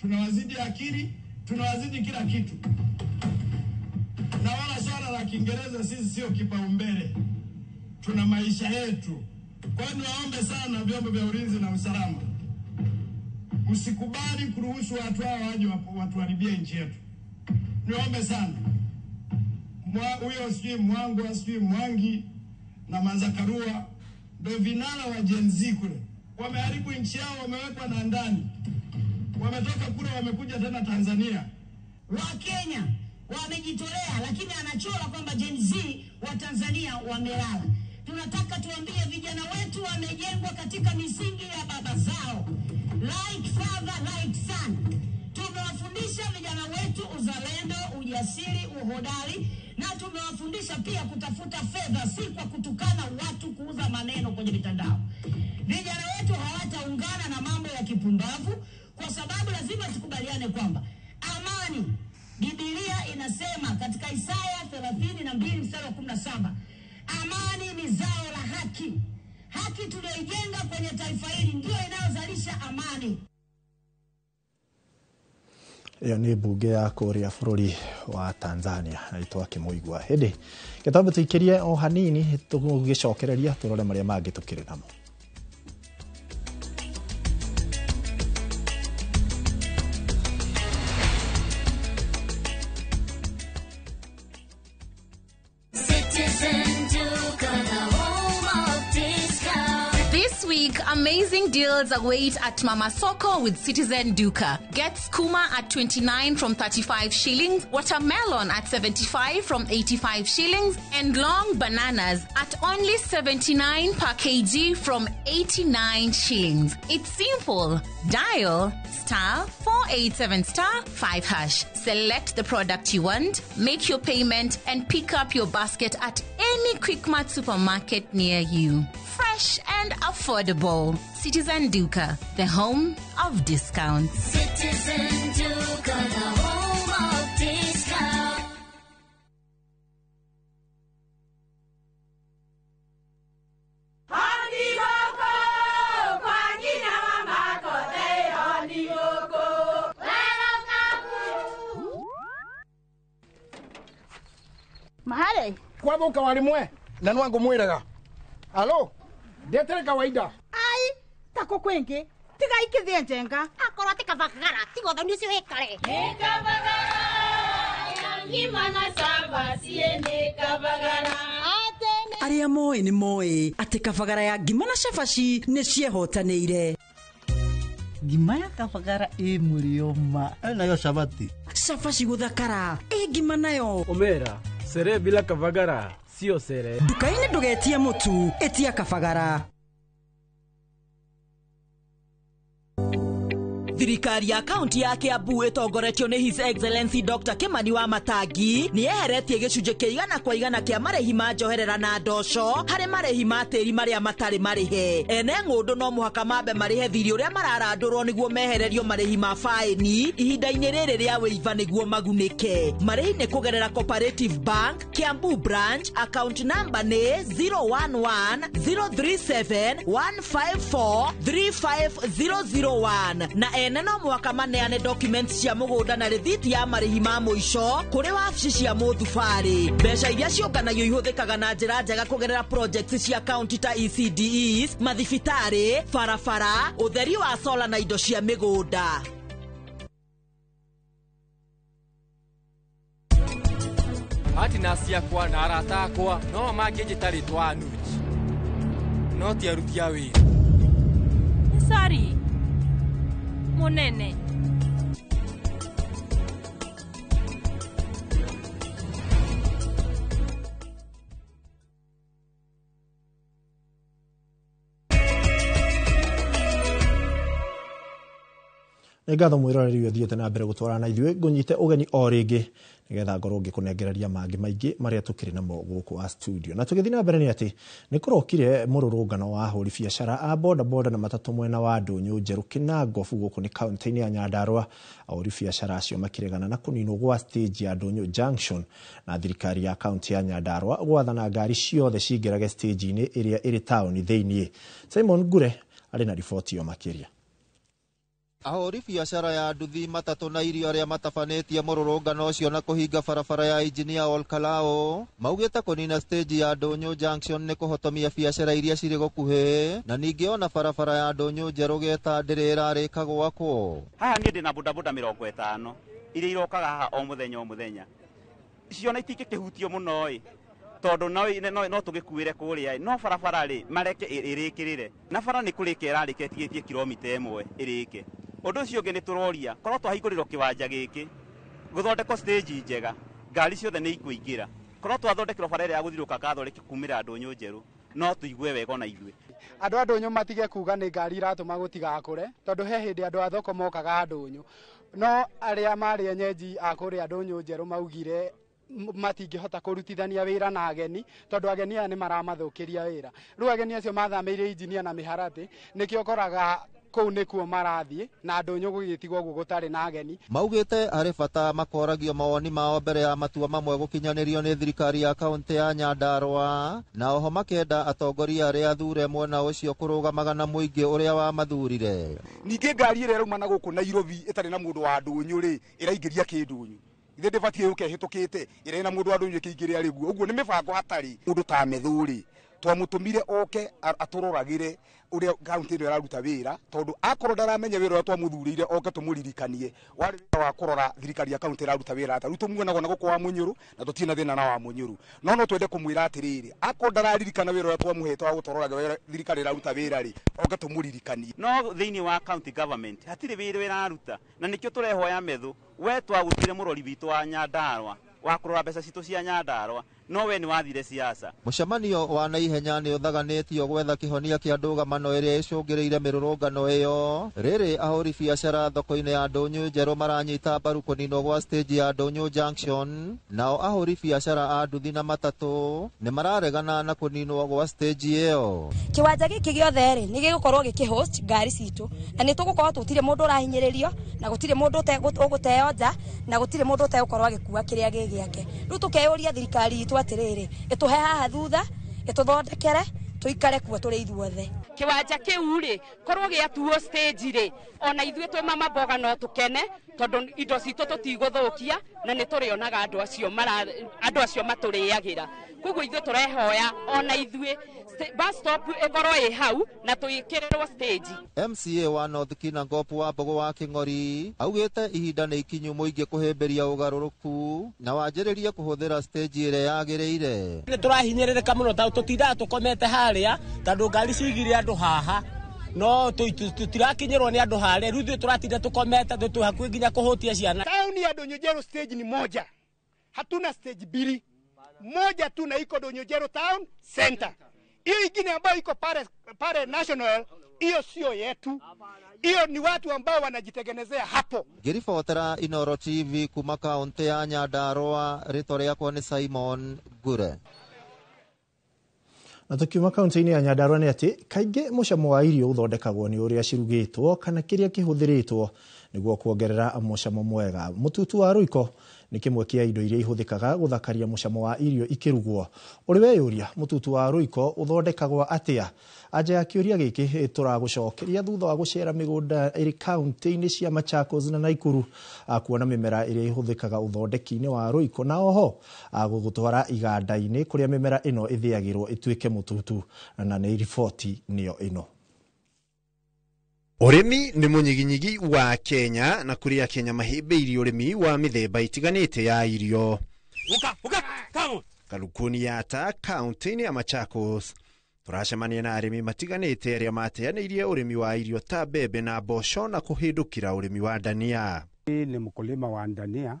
tunawazidi akili, tunawazidi kila kitu. Na wala swala la Kiingereza sisi sio kipaumbele, tuna maisha yetu. Kwa hiyo niwaombe sana vyombo vya ulinzi na usalama, msikubali kuruhusu watu hao waje watuharibie nchi yetu. Niwaombe sana, huyo sijui Mwangu sijui Mwangi na Manzakarua ndio vinara wa Gen Z kule, wameharibu nchi yao, wamewekwa na ndani, wametoka kule wamekuja tena Tanzania. Wa Kenya wamejitolea, lakini anachora kwamba Gen Z wa Tanzania wamelala. Tunataka tuambie vijana wetu wamejengwa katika misingi ya baba zao, like father like son. Tumewafundisha vijana wetu uzalendo, ujasiri, uhodari, na tumewafundisha pia kutafuta fedha, si kwa kutukana watu, kuuza maneno kwenye mitandao. Vijana wetu hawataungana na mambo ya kipumbavu, kwa sababu lazima tukubaliane kwamba amani, Biblia inasema katika Isaya 32 mstari wa 17, amani ni zao la haki. Haki tuliyoijenga kwenye taifa hili ndio inayozalisha amani. Ĩyo nĩ mbunge ya kũrĩa bũrũri wa Tanzania na twakĩmũigua hĩndĩ gĩtambo tũikĩrie o hanini tũgĩcokereria tũrore marĩa mangĩ tũkĩrĩ namo. Amazing deals await at Mama Soko with Citizen Duka. Get skuma at 29 from 35 shillings, watermelon at 75 from 85 shillings, and long bananas at only 79 per kg from 89 shillings. It's simple. Dial *487*5#. Select the product you want, make your payment, and pick up your basket at any Quickmart supermarket near you. Fresh and affordable. Citizen Duka, the home of discounts. Citizen Duka. Duka, the home of discount. Mahare kwathuka warimwe na nwangu mwiraga alo ndetere kawaida ai tako kwingi tiga ikithie njenga akorwo ti kabagara tiga uthoni ucio wikare Arĩa moĩ nĩ moĩ atĩ kabagara ya ngima na cabaci nĩ ciehotanĩire. Ngima ya kabagara ĩ mũrĩo ma nayo cabati cabaci gũthakara ĩ ngima nayo Omera, sere bila kavagara sio sere. Nduka-inĩ ndũgetie mũtu, ĩtia kabagara. Thirikari ya kaunti ya Kiambu ĩtongoretio nĩ His Excellency Dr. Kimani wa Matangi nĩ yeheretie gĩcunjĩ kĩa 100% kĩa marĩhi ma njoherera na ndoco harĩ marĩhi ma tĩri marĩa matarĩ marĩhe. Ene ng'ũndũ no mũhaka mambe marĩhe thirĩ ũrĩa mararandũrwo nĩguo mehererio marĩhi ma faĩni ihinda-inĩ rĩrĩ rĩa wĩiva nĩguo magunĩke. Marĩhi nĩ kũgerera Cooperative Bank, Kiambu Branch, account number nĩ 011 037 154 35001 na ene no mũhaka maneane documents cia mũgũnda na rĩthiti ya marĩhi ma mũico kũrĩ wabici cia mũthubarĩ. Mbeca iria ciũnganagio ihũthĩkaga na njĩra njega kũgerera projects cia kaunti ta ECDEs, mathibitarĩ, barabara, ũtheri wa sola na indo cia mĩgũnda. Partners ciakwa na arata akwa no mangĩnjĩta rĩtwa Anuj no ti aruti a wĩra. Sorry munene. Nĩ ngatho mwĩroreri ũyũ ũthiĩte na mbere gũtwarana na ithuĩ ngũnyite ũgeni o rĩngĩ nĩgetha ngorwo ngĩkũnengereria mangĩ maingĩ marĩa tũkĩrĩ namo gũkũ wa studio. Na tũgĩthiĩ na mbere nĩ atĩ nĩ kũrokire mũrũrũngano wa ahũri biacara a boda boda na matatũ mwena wa Ndũnyũ Njerũ Kĩnangobu gũkũ nĩ kaunti-inĩ ya Nyandarũa. Ahũri biacara acio makĩregana na kũninwo gwa stage ya Ndũnyũ Junction na thirikari ya kaunti ya Nyandarũa gwathana ngari ciothe cingĩrage stage-inĩ ĩrĩa ĩrĩ taũni thĩiniĩ. Simon Ngure arĩ na riboti ĩyo makĩria. Ahũri biacara ya nduthi matatũ na irio arĩa matabanĩtie mũrũrũngano ũcio na kũhinga barabara ya Engineer Olkalao maugĩte kũnina stage ya Ndũnyũ Junction nĩ kũhotomia biacara iria cirĩ gũkuhĩ na ningĩ ona barabara ya Ndũnyũ Njerũ geta ndĩrĩ ĩrarĩka gwakwo. Haha niĩ ndĩna bodaboda 50 iria irokaga haha o mũthenya o mũthenya, ciona itingĩkĩhutio mũno ĩ tondũ no tũgĩkuĩre kũrĩa, no barabara rĩ mareke ĩrĩkĩrĩre na bara nĩ kũrĩka ĩrarĩka ĩtigĩtie kilomita 1 ĩrĩke. Ũndũ ũcio ũngĩ nĩ tũroria korwo twahingũrĩrwo kĩwanja gĩkĩ gũthondekwo stage njega ngari ciothe nĩ ikũingĩra, korwo twathondekerwo bara ĩrĩa ya gũthiũrũrũka Catholic kumĩra Ndũnyũ Njerũ no tũigue wega ona ithuĩ. Andũ a Ndũnyũ matige kuga nĩ ngari iratũma gũtigakũre tondũ he hĩndĩ andũ a thoko mokaga Ndũnyũ, no arĩa marĩ enyenji a kũrĩa Ndũnyũ Njerũ maugire matingĩhota kũrutithania wĩra na ageni tondũ ageni aya nĩ maramathũkĩria wĩra. Rĩu ageni acio mathamĩire Engineer na mĩharatĩ nĩkĩo ũkoraga kũu nĩkuo marathiĩ na Ndũnyũ gũgĩtigwo ũguo gũtarĩ na ageni. Maugĩte harĩ bata makoragio mawoni mao mbere ya matua mamwe gũkinyanĩrio nĩ thirikari ya kaunti ya Nyandarũa na oho makenda atongoria arĩa athure mwena ũcio kũrũgamaga na mũingĩ ũrĩa wamathurire. Ningĩ ngari ĩrĩa ĩrauma na gũkũ Nairobi ĩtarĩ na mũndũ wa Ndũnyũ rĩ ĩraingĩria kĩndũnyũ ithe ndĩbatiĩ yũke ĩhĩtũkĩte ĩrĩa ĩna mũndũ wa Ndũnyũ ĩkĩingĩria rĩguo ũguo nĩ mĩbango hatarĩ. Mũndũ ta Methũ rĩ twamũtũmire oke atũroragĩre ũrĩa kaunti ĩno ĩraruta wĩra tondũ akorwo ndaramenya wĩra ũrĩa twamũthurĩire oke tũmũririkanie warĩ wĩra wa kũrora thirikari ya kaunti ĩraruta wĩra atĩa. Rĩu tũmuonaga na gũkũ wa Mũnyũrũ na tũtirĩ na thĩna na wa Mũnyũrũ, no twende kũmwĩra atĩrĩrĩ akorwo ndararirikana wĩra ũrĩa twamũhete wa gũtũroraga ũrĩa thirikari ĩraruta wĩra rĩ oke tũmũririkanie. No thĩinĩ wa county government hatirĩ wĩra ĩraruta na nĩkĩo tũrehoya Methũ we twagũtuire mũrori witũ wa Nyandarũa wa kũrora mbeca citũ cia Nyandarũa No we nĩ wathire siasa. Mũcemanio wa naihenya nĩ ũthaganĩtio gwetha kĩhonia kĩa ndũgamano ĩrĩa ĩcũngĩrĩire mĩrũrũngano ĩyo. Rĩrĩ ahũri biacara thoko-inĩ ya Ndũnyũ Njerũ maranyita mbaru kũninwo gwa stage ya Ndũnyũ Junction, nao ahũri biacara a nduthi na matatũ nĩ mararegana na kũninwo gwa stage ĩyo. Kiwanja gĩkĩ gĩothe rĩ nĩ gĩgũkorwo gĩkĩ-host ngari citũ, na nĩ tũgũkorwo tũtirĩ mũndũ ũrahinyĩrĩrio, na gũtirĩ mũndũ ũgũteo nja, na gũtirĩ mũndũ ũtegũkorwo agĩkua kĩrĩa gĩ gĩake. Rĩu tũkeyũria thirikari itũ atĩrĩrĩ, ĩtũhe haha thutha, ĩtũthondekere, tũikare kuo tũrĩ ithuothe. Kiwanja kĩu rĩ korwo gĩatuo stage rĩ, ona ithuĩ twĩ mama mboga no tũkene, tondũ indo citũ tũtigũthũkia, na nĩ tũrĩonaga andũ acio matũrĩagĩra. Koguo ithuĩ tũrehoya ona ithuĩ bus stop ĩkorwo ĩ hau na tũĩkĩrĩrwo stage. MCA wa North Kinangop wa Mbogo wa Kĩng'ori augĩte ihinda nĩ ikinyu mũingĩ kũhĩmbĩria ũgarũrũku na wanjĩrĩrie kũhũthĩra stage ĩrĩa yagĩrĩire. Nĩ tũrahinyĩrĩrĩka mũno tondũ tũtindaga tũkomete harĩa, tondũ ngari cigire andũ haha, no tũtirakinyĩrwo nĩ andũ harĩa. Rĩu ithuĩ tũratinda tũkomete, twĩ hakuhĩ nginya kũhũtia ciana. Tauni ya Ndũnyũ Njerũ stage ni moja, hatuna stage mbili, moja tu na iko Ndũnyũ Njerũ town center. Hiyo ingine ambayo iko pale national, hiyo sio yetu, hiyo ni watu ambao wanajitengenezea hapo. Ngĩribotera Inooro TV kuma kaunti ya Nyandarua, rĩtwa rĩakwa nĩ Simon Ngure. Na tukiuma kaunti-inĩ ya Nyandarua nĩ atĩ kaingĩ mũcamo wa irio ũthondekagwo nĩ ũrĩa cirugĩtwo kana kĩrĩa kĩhũthĩrĩtwo nĩguo kuongerera mũcamo mwega. Mũtutu wa rũiko nĩ kĩmwe kĩa indo iria ihũthĩkaga gũthakaria mũcamo wa irio ikĩrugwo. Ũrĩ weyũria mũtutu wa rũiko ũthondekagwo atĩa? Anja ya kĩũria gĩkĩ tũragũcokeria thutha wa gũcera mĩgũnda ĩrĩ kaunti-inĩ cia Machakos na Nakuru kuona mĩmera ĩrĩa ĩhũthĩkaga ũthondeki-inĩ wa rũiko, na oho gũgũtwara iganda-inĩ kũrĩa mĩmera ĩno ĩthĩagĩrwo ĩtuĩke mũtutu. Na nĩ riboti nĩyo ĩno. Ũrĩmi nĩ mũnyiginyigi wa Kenya, na kũrĩa Kenya mahĩmbĩirie ũrĩmi wa mĩthemba ĩtiganĩte ya irio. Karukuni ya ta kaunti-inĩ ya Machakos tũracemania na arĩmi matiganĩte arĩa mateanĩirie ũrĩmi wa irio ta mbembe na mboco na kũhĩndũkĩra ũrĩmi wa ndania. Hii ni mkulima wa ndania.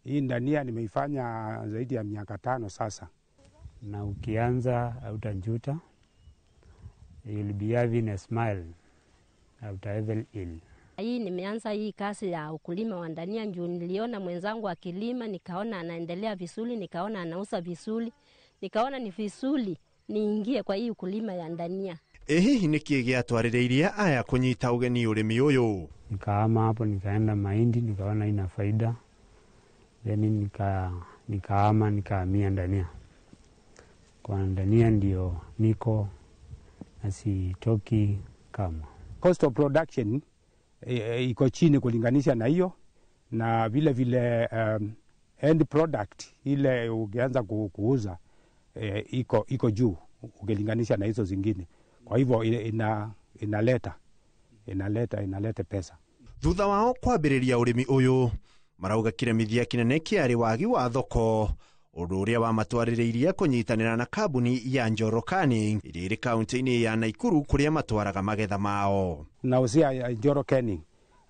Hii ndania nimeifanya zaidi ya miaka 5 sasa. Na ukianza hautajuta, you'll be having a smile after every ill. Hii nimeanza hii kazi ya ukulima wa ndania juu niliona mwenzangu akilima, nikaona anaendelea vizuri, nikaona anauza vizuri, nikaona ni vizuri niingie kwa hii ukulima ya ndania. Hihi nĩkĩ gĩatwarĩrĩirie aya kũnyita ũgeni ũrĩmi ũyũ? Nikahama hapo nikaenda mahindi, nikaona ina faida, then nikahama nikahamia ndania. Kwa ndania ndio niko na sitoki kama. Cost of production iko chini kulinganisha na hiyo, na vile vile end product ile ukianza kuuza iko juu ukilinganisha na hizo zingine. Kwa hivyo inaleta pesa. Thutha wao kwambĩrĩria ũrĩmi ũyũ marauga kĩremithia kĩnene kĩarĩ wagi wa thoko, ũndũ ũrĩa wamatwarĩrĩirie kũnyitanĩra na kambuni ya Njoro Canning ĩrĩa ĩrĩ kaunti-inĩ ya Nakuru kũrĩa matwaraga magetha mao. Nauzia Njoro Canning,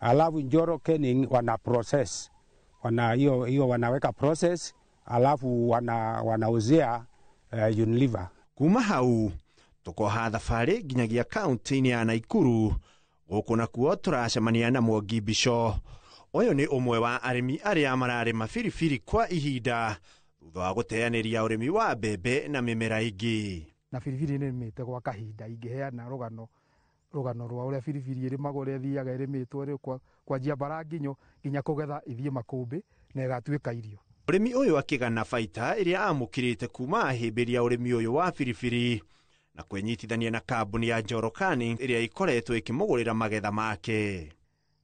alafu Njoro Canning wana process, wana hiyo wanaweka process, alafu wanauzia Unilever. Kuma hau tukoha thabarĩ nginyagia kaunti-inĩ ya Nakuru. Gũkũ nakuo tũracemania na Mwangi Mbico. Ũyũ nĩ ũmwe wa arĩmi arĩa mararĩma biribiri kwa ihinda thutha wa gũteanĩria ũrĩmi wa mbembe na mĩmera ĩngĩ. Na biribiri nĩ nĩmĩte gwa kahinda, ingĩheana rũgano rwa ũrĩa biribiri ĩrĩmagwo, ũrĩa ĩthiaga ĩrĩmĩtwo rĩu kwanjia mbara nginyo nginya kũgetha ithiĩ makũmbĩ na ĩgatuĩka irio. Mũrĩmi ũyũ akĩgana baita ĩrĩa amũkĩrĩte kuma ahĩmbĩria ũrĩmi ũyũ wa biribiri na kwĩnyitithania na kambuni ya Njoro Canning ĩrĩa ĩkoretwo ĩkĩmũgũrĩra magetha make.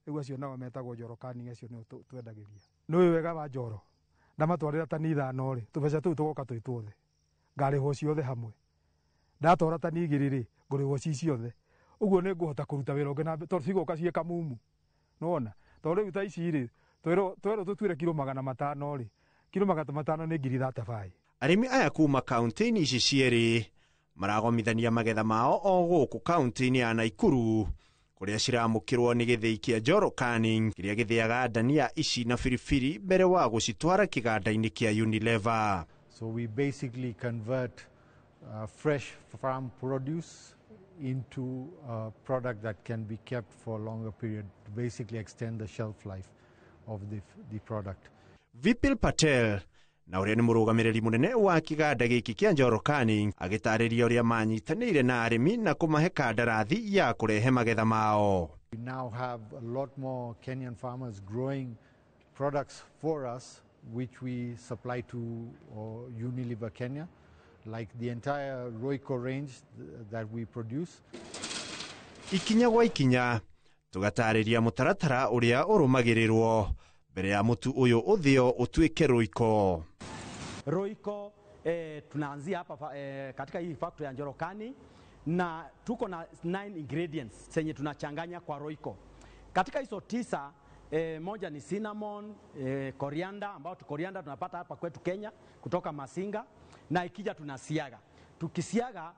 Rĩu acio nao metagwo Njoro Canning, acio nĩo twendagĩria. Nĩũĩ wega wa Njoro, ndamatwarĩra tani 5 rĩ, tũbeca tũu tũgoka twĩ tuothe, ngarĩhwo ciothe hamwe. Ndatwara tani 2 rĩ, ngũrĩhwo ci ciothe. Ũguo nĩ ngũhota kũruta wĩra ũngĩ na tondũ cigũka ciĩ kamumu. Nĩwona? Tondũ rĩu ta ici rĩ, twerwo tũtuĩre kiro 500 rĩ, kiro 500 nĩ ngiri 35. Arĩmi aya kuma kaunti-inĩ ici cierĩ maragomithania magetha mao o gũkũ kaunti-inĩ ya Nakuru kũrĩa ciramũkĩrwo nĩ gĩthĩi kĩa Njoro Canning kĩrĩa gĩthĩaga ndania ici na biribiri mbere wa gũcitwara kĩganda-inĩ kĩa Unilever. So we basically convert fresh farm produce into a product that can be kept for a longer period to basically extend the shelf life of the product. Vipil Patel na ũrĩa nĩ mũrũgamĩrĩri mũnene wa kĩganda gĩkĩ kĩa Njoro Canning agĩtarĩria ũrĩa manyitanĩire na arĩmi na kũmahe kandarathi ya kũrehe magetha mao. We now have a lot more Kenyan farmers growing products for us, which we supply to Unilever Kenya, like the entire Royco range that we produce. Ikinya gwa ikinya tũgatarĩria mũtaratara ũrĩa ũrũmagĩrĩrwo mbere ya mũtu ũyũ ũthĩo ũtuĩke Royco. Royco tunaanzia hapa katika hii factory ya Njoro Canning na tuko na 9 ingredients zenye tunachanganya kwa Royco. Katika hizo 9 moja ni cinnamon, coriander ambao coriander tunapata hapa kwetu Kenya kutoka Masinga, na ikija tunasiaga. Tukisiaga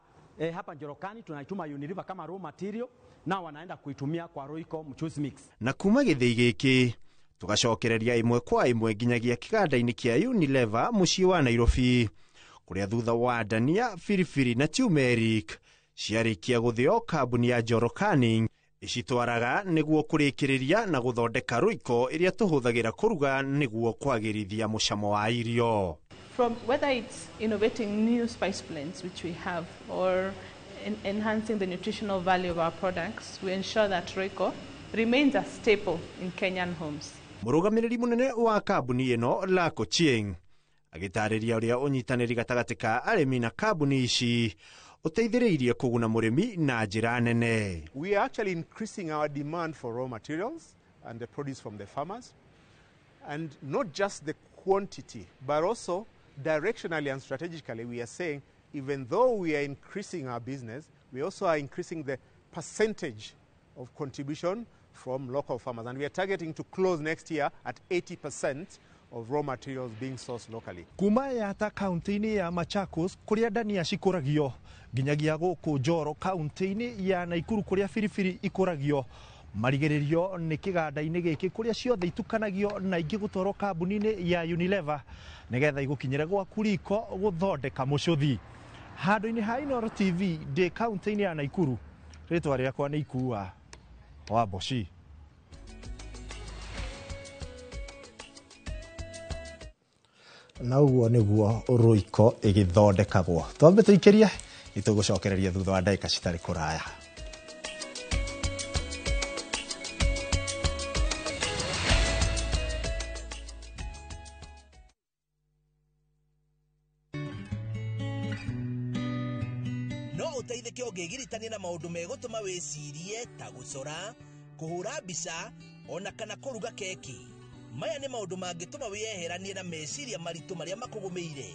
hapa Njoro Canning tunaituma Unilever kama raw material na wanaenda kuitumia kwa Royco mchuzi mix. Na kuma gĩthĩi gĩkĩ tugacokereria ĩmwe kwa ĩmwe nginyagia kĩganda-inĩ kĩa Unilever mũciĩ wa Nairobi kũrĩa thutha wa dania, biribiri na turmeric ciarĩkia gũthĩo kambuni ya Njoro Canning icitwaraga nĩguo kũrĩkĩrĩria na gũthondeka Royco ĩrĩa tũhũthagĩra kũruga nĩguo kwagĩrithia mũcamo wa irio. From whether it's innovating new spice blends which we have or enhancing the nutritional value of our products, we ensure that Royco remains a staple in Kenyan homes. Mũrũgamĩrĩri mũnene wa kambuni ĩno Lako Chieng agĩtarĩria ũrĩa ũnyitanĩri gatagatĩ ka arĩmi na kambuni ici ũteithĩrĩirie kũguna mũrĩmi na njĩra nene. We are actually increasing our demand for raw materials and the produce from the farmers, and not just the quantity but also directionally and strategically we are saying even though we are increasing our business, we also are increasing the percentage of contribution from local farmers, and we are targeting to close next year at 80% of raw materials being sourced locally. Kuma Yata kaunti-inĩ ya Machakos kũrĩa ndania cikũragio nginyagia gũkũ Njoro kaunti-inĩ ya Naikuru kũrĩa biribiri ikũragio marigĩrĩrio nĩ kĩganda-inĩ gĩkĩ kũrĩa ciothe itukanagio na ingĩ gũtwarwo kambuni-inĩ ya Unilever nĩgetha igũkinyĩre gwaku riko gũthondeka mũcũthi. Handũ-inĩ ha Inooro TV ndĩ kaunti-inĩ ya Naikuru, rĩtwa rĩakwa nĩ Ikua wa Mboci. Na ũguo nĩguo Royco ĩgĩthondekagwo. Twambe tũikĩrie nĩtũgũcokereria thutha wa ndagĩka citarĩ kũraya. No ũteithĩke ũngĩgiritania na maũndũ megũtũma wĩcirie ta gũcora, kũhũra mbica ona kana kũruga keki. Maya nĩ maũndũ mangĩtũma wĩyeheranie na meciria maritũ marĩa makũgũmĩire.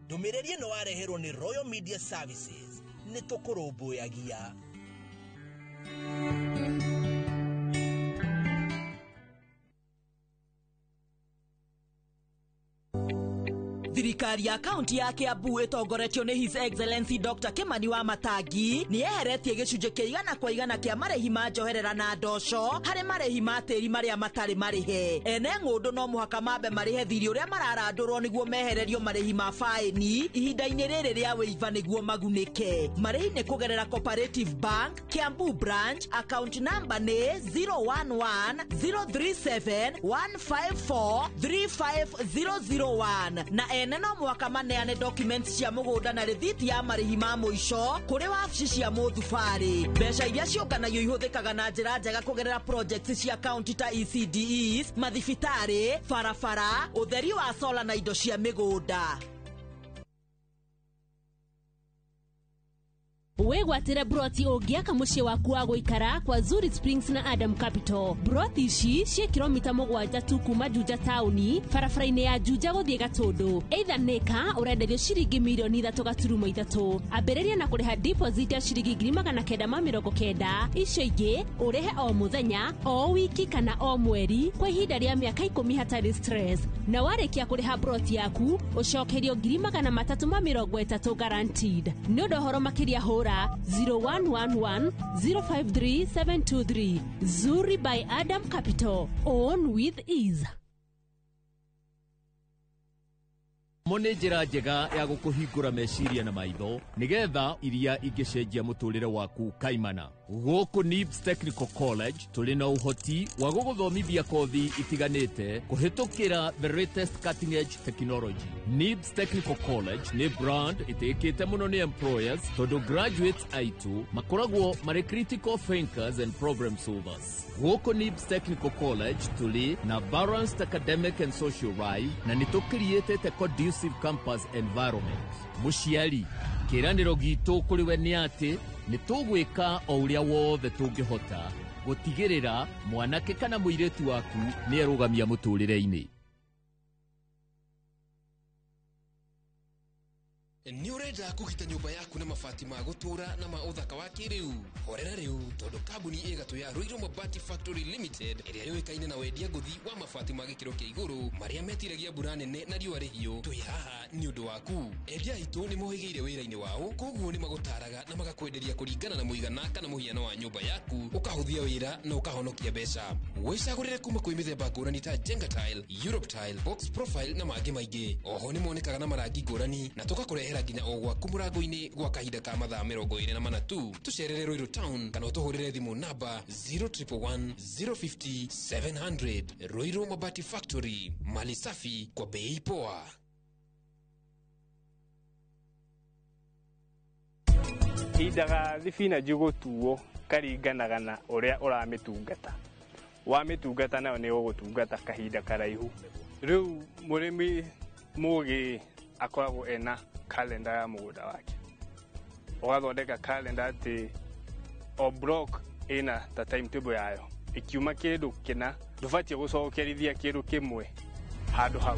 Ndũmĩrĩri ĩno wareherwo nĩ Royal Media Services. Nĩ tũkũrũmbũyagia. Thirikari ya kaunti ya Kiambu ĩtongoretio nĩ His Excellency Dr. Kimani wa Matangi nĩ yeheretie gĩcunjĩ kĩa 100% kĩa marĩhi ma njoherera na ndoco harĩ marĩhi ma tĩri marĩa matarĩ marĩhe. Ene ng'ũndũ no mũhaka mambe marĩhe thirĩ ũrĩa mararandũrwo nĩguo mehererio marĩhi ma faĩni ihinda-inĩ rĩrĩ rĩa wĩiva nĩguo magunĩke. Marĩhi nĩ kũgerera Cooperative Bank, Kiambu Branch, account number nĩ 011 037 154 35001 na ene no mwaka maneane documents cia mũgũnda na rĩthiti ya marĩhi ma mũico kũrĩ wabici cia mũthubarĩ. Mbeca iria ciũnganagio ihũthĩkaga na njĩra njega kũgerera projects cia county ta ECDEs, mathibitarĩ, barabara, ũtheri wa sola na indo cia mĩgũnda. Wĩgwatĩre broti ũngĩaka mũciĩ waku wa gũikara kwa Zuri Springs na Adam Capital. Broti ici ciĩ kilomita 7 tu kuma Juja taũni, barabara-inĩ ya Juja gũthiĩ Gatũndũ. Either nĩka ũrenderio ciringi mirioni 3.3. Ambĩrĩria na kũrĩha deposit ya ciringi 990,000. Icio ingĩ ũrĩhe o mũthenya, o wiki kana o mweri kwa ihinda rĩa mĩaka 10 hatarĩ stress. Na warĩkia kũrĩha broti yaku ũcokerio 330,000 guaranteed. Nĩ ũndũ ũhoro makĩria hũra 0111 053 723. Zuri by Adam Capital. Own with ease. Mo nĩ njĩra njega ya gũkũhingũra meciria na maitho nĩgetha iria ingĩcenjia mũtũrĩre waku kaimana. Gũkũ NIBS Technical College tũrĩ na ũhoti wa gũgũthomithia kothi itiganĩte kũhĩtũkĩra the latest cutting edge technology. NIBS Technical College nĩ brand ĩtĩkĩte mũno nĩ employers tondũ graduates aitũ makoragwo marĩ critical thinkers and problem solvers. Gũkũ NIBS Technical College tũrĩ na balanced academic and social life na nĩ tũkiriĩtĩte conducive campus environment. Mũciari, kĩĩranĩro gitũ kũrĩ we nĩ atĩ nĩ tũgwĩka o ũrĩa wothe tũngĩhota gũtigĩrĩra mwanake kana mũirĩtu waku nĩ erũgamia mũtũrĩre-inĩ. Nĩ ũrenda kũgita nyũmba yaku na mabati ma gũtũũra na ma ũthaka wa kĩrĩu? Horera rĩu, tondũ kambuni ĩgatũ ya Ruiru Mabati Factory Limited, ĩrĩa yũĩkaine na wendia ngũthi wa mabati ma gĩkĩro kĩa igũrũ marĩa metiragia mbura nene na riũa rĩhiũ, twĩ haha nĩ ũndũ waku. Endia aitũ nĩ mohĩgĩire wĩra-inĩ wao, koguo nĩ magũtaraga na magakwenderia kũringana na mũigana kana mũhiano wa nyũmba yaku, ũkahũthia wĩra na ũkahonokia mbeca. Wĩcagũrĩre kuma kwĩ mĩthemba ngũrani ta Jenga Tile, Europe Tile, Box Profile na mangĩ maingĩ. Oho nĩ monekaga na marangi ngũrani na tũgakũrehera nginya o gwaku mũrango-inĩ gwa kahinda ka mathaa 24 tu. Tũcerere Ruiru Town kana ũtũhũrĩre thimũ namba 0111 050 700. Ruiru Mabati Factory, mali safi kwa bei poa. Ihinda ga thibinanji gũtuo karinganaga na ũrĩa ũramĩtungata. Wamĩtungata nayo nĩ ũgũtungata kahinda karaihu. Rĩu mũrĩmi mũgĩ akoragwo ena kalenda ya mũgũnda wake. Ũgathondeka kalenda atĩ o block ĩna ta timetable yayo. Ĩkiuma kĩndũ kĩna, ndũbatiĩ gũcokerithia kĩndũ kĩmwe handũ hau.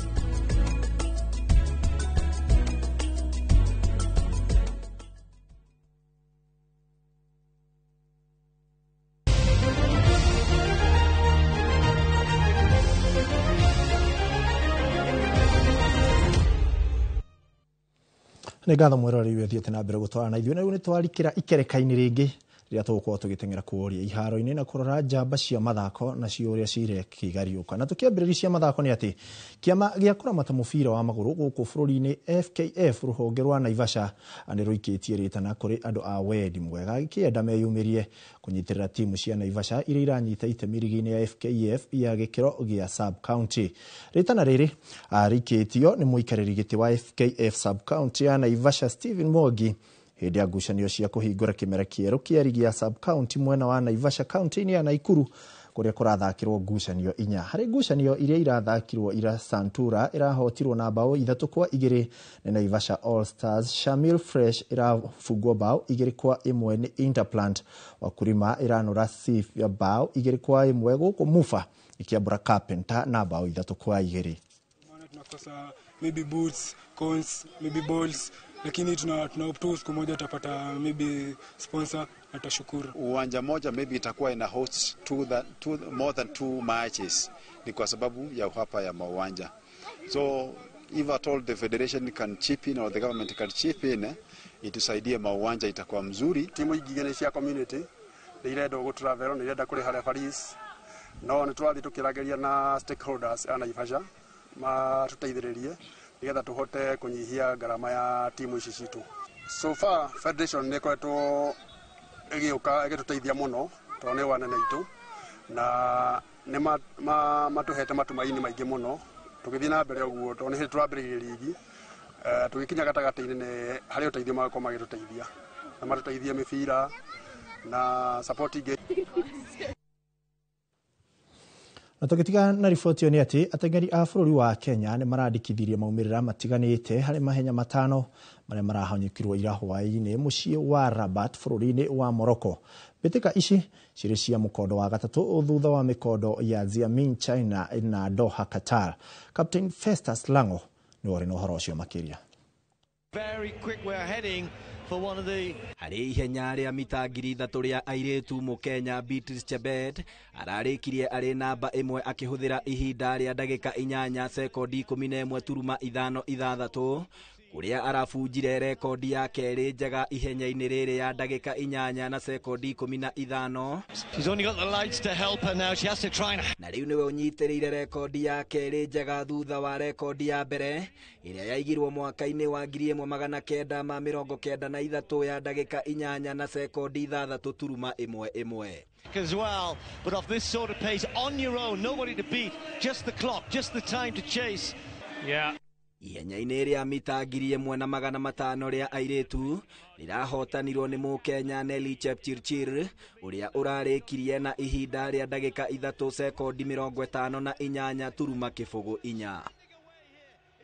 Nĩ ngatho mwĩroreri wethiĩte na mbere gũtwarana na ithuĩ, na rĩu nĩ twarikĩra ikereka-inĩ rĩngĩ rĩrĩa tũgũkorwo tũgĩteng'era kũũria iharo-inĩ na kũrora njamba cia mathako nacio ũrĩa cirekĩgariũka. Na tũkĩambĩrĩria cia mathako nĩ atĩ kĩama gĩa kũramata mũbira wa magũrũ gũkũ bũrũri-inĩ FKF rũhonge rwa Naivasha nĩ rũikĩtie rĩtana kũrĩ andũ a wendi mwega gĩkĩenda meyumĩrie kũnyitĩrĩra timu cia Naivasha iria iranyita itemi rigi-inĩ ya FKF ya gĩkĩro gĩa sub county. Rĩtana rĩrĩ rĩikĩtio nĩ mũikarĩri gĩtĩ wa FKF sub county ya Naivasha Stephen Mwangi hĩndĩ ya ngucanio cia kũhingũra kĩmera kĩerũ kĩa rigi ya sub county mwena wa Naivasha kaunti-inĩ ya Naikuru kũrĩa kũrathakĩrwo ngucanio inya. Harĩ ngucanio iria irathakirwo ira Santura ĩrahotirwo na bao 3-2 nĩ Naivasha All Stars, Shamil Fresh ĩrabungwo bao 2-1 nĩ Interplant, Wakulima ĩranũra Sif ya bao 2-1 gũkũ Mufa ĩkĩambũra Carpenter na bao 3-2. Tunakosa maybe boots, cones, maybe balls, lakini tuna hope tu siku moja tutapata maybe sponsor na tutashukuru. Uwanja moja maybe itakuwa ina host more than two matches ni kwa sababu ya uhapa ya mauwanja. So if at all the federation can chip in or the government can chip in, itusaidie mauwanja itakuwa mzuri. Timu ingĩ cia community nĩ irenda gũ travel, nĩ irenda kũrĩha referees, no nĩ tũrathiĩ tũkĩrageria na stakeholders a Naivasha matuteithĩrĩrie nĩgetha tũhote kũnyihia ngarama ya timu ici citũ. So far federation nĩ ĩkoretwo ĩgĩũka ĩgĩtũteithia mũno tondũ nĩ wanene itũ na nĩ matũhete matumaini maingĩ mũno tũgĩthiĩ na mbere ũguo tondũ nĩ hĩndĩ tũrambĩrĩirie rigi, tũgĩkinya gatagatĩ-inĩ nĩ harĩ ũteithio magakorwo magĩtũteithia na matũteithie mĩbira na support ingĩ. Na tũgĩtiga na riboti ĩyo nĩ atĩ ateng'eri a bũrũri wa Kenya nĩ marandĩkithirie maumĩrĩra matiganĩte harĩ mahenya matano marĩa marahanyũkirwo ira hwaĩ-inĩ mũciĩ wa Rabat bũrũri-inĩ wa Morocco. Mbĩtĩka ici cirĩ cia mũkondo wa gatatũ thutha wa mĩkondo ya Xiamen China na Doha Qatar. Captain Festus Lango nĩwe ũrĩ na ũhoro ũcio makĩria. Very quick, we're heading for one of the Harĩ ihenya rĩa mita 3,000 rĩa airĩtu, Mũkenya Beatrice Chebet ararĩkirie arĩ namba 1 akĩhũthĩra ihinda rĩa ndagĩka 8 sekondi 11.56. Ũrĩa arabunjire rekondi ya kerĩ njega ihenya-inĩ rĩrĩ ya ndagĩka 8 na sekondi 15. She's only got the lights to help her now. She has to try and Na rĩu nĩwe ũnyitĩrĩire rekondi ya kerĩ njega thutha wa rekondi ya mbere ĩrĩa yaigirwo mwaka-inĩ wa 1993 ya ndagĩka 8 na sekondi 6.11. as well. But off this sort of pace, on your own, nobody to beat, just the clock, just the time to chase. Yeah. Ihenya-inĩ rĩa mita 1500 rĩa airĩtu rĩrahotanirwo nĩ Mũkenya Nelly Chepchirchir ũrĩa ũrarĩkirie na ihinda rĩa ndagĩka 3 sekondi 58 turuma kĩbũgũ 4.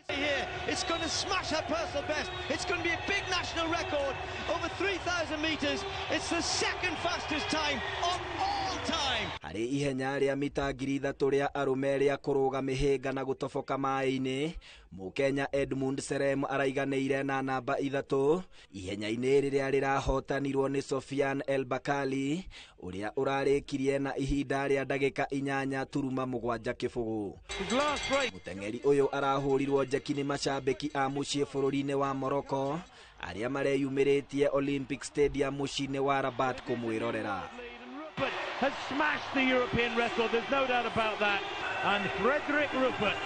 Here, it's going to smash her personal best. It's going to be a big national record over 3,000 metres. It's the second fastest time of all time. Harĩ ihenya rĩa mita 3000 rĩa arũme rĩa kũrũga mĩhĩnga na gũtoboka maĩ-inĩ, Mũkenya Edmund Serem araiganĩire na namba 3 ihenya-inĩ rĩrĩa rĩrahotanirwo nĩ Sofian El Bakali ũrĩa ũrarĩkirie na ihinda rĩa ndagĩka 8 turuma 7 kĩbũgũ. Mũteng'eri ũyũ arahũrirwo njeki nĩ macambĩki a mũciĩ bũrũri-inĩ wa Morocco arĩa mareyumĩrĩtie Olympic Stadium mũciĩ-inĩ wa Rabat kũmwĩrorera. Rupert has smashed the European record, there's no doubt about that. And Frederick Rupert.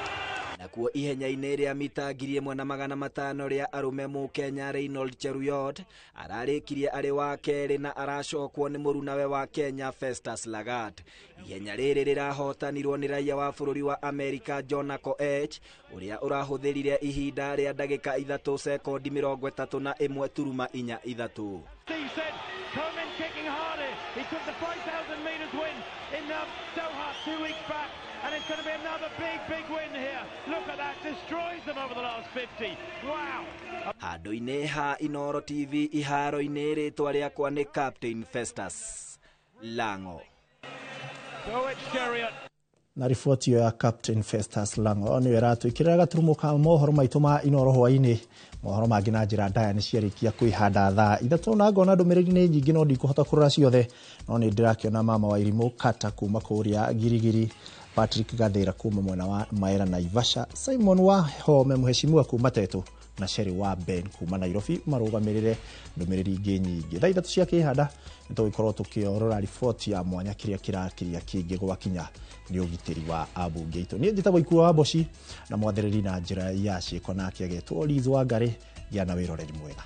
Nakuo ihenya-inĩ rĩa mita 1500 rĩa arũme Mũkenya Reynold Cheruiyot ararĩkirie arĩ wa kerĩ na aracokwo nĩ mũrunawe wa Kenya Festus Lagat. Ihenya rĩrĩ rĩrahotanirwo nĩ raiya wa bũrũri wa Amerika Jonah Koech ũrĩa ũrahũthĩrire ihinda rĩa ndagĩka 3 sekondi 31 turuma 43. Steve said, Komen kicking harder. He took the 5,000 metres win in Doha 2 weeks back, and it's going to be another big, big win here. Look at that, destroys them over the last 50. Wow. Handũ-inĩ ha Inooro TV iharo-inĩ rĩtwa rĩakwa nĩ Captain Festus Lango. So it's Cheruiyot. Na riboti ĩyo ya Captain Festus Lango nĩyo ĩratwĩkĩrĩra gaturumo ka mohoro maitũ ma Inooro hwaĩ-inĩ. Mohoro mangĩ na njĩra ndaya nĩ ciarĩkia kwĩhanda thaa 3 na ngona ndũmĩrĩri nĩ nyingĩ no ndikũhota kũrora ciothe, no nĩ ndĩrakĩona mama wa irimũ Kata kuma kũrĩa Girigiri, Patrick Gathĩra kuma mwena wa Maera Naivasha, Simon wa Home mheshimiwa kuma Tetu na Sherry wa Ben kuma Nairobi marũgamĩrĩre ndũmĩrĩri ingĩ nyingĩ. Thaa 3 cia kĩhanda nĩ tũgũkorwo tũkĩorora riboti ya mwanya kĩrĩa kĩrakiria kĩngĩ gwakinya nĩ ũgitĩri wa ambunge aitũ. Niĩ njĩtagwo Ikua wa Mboci na mwathĩrĩri na njĩra ya ciĩko nake agetwo Liz Wangari. Gĩa na wĩroreri mwega.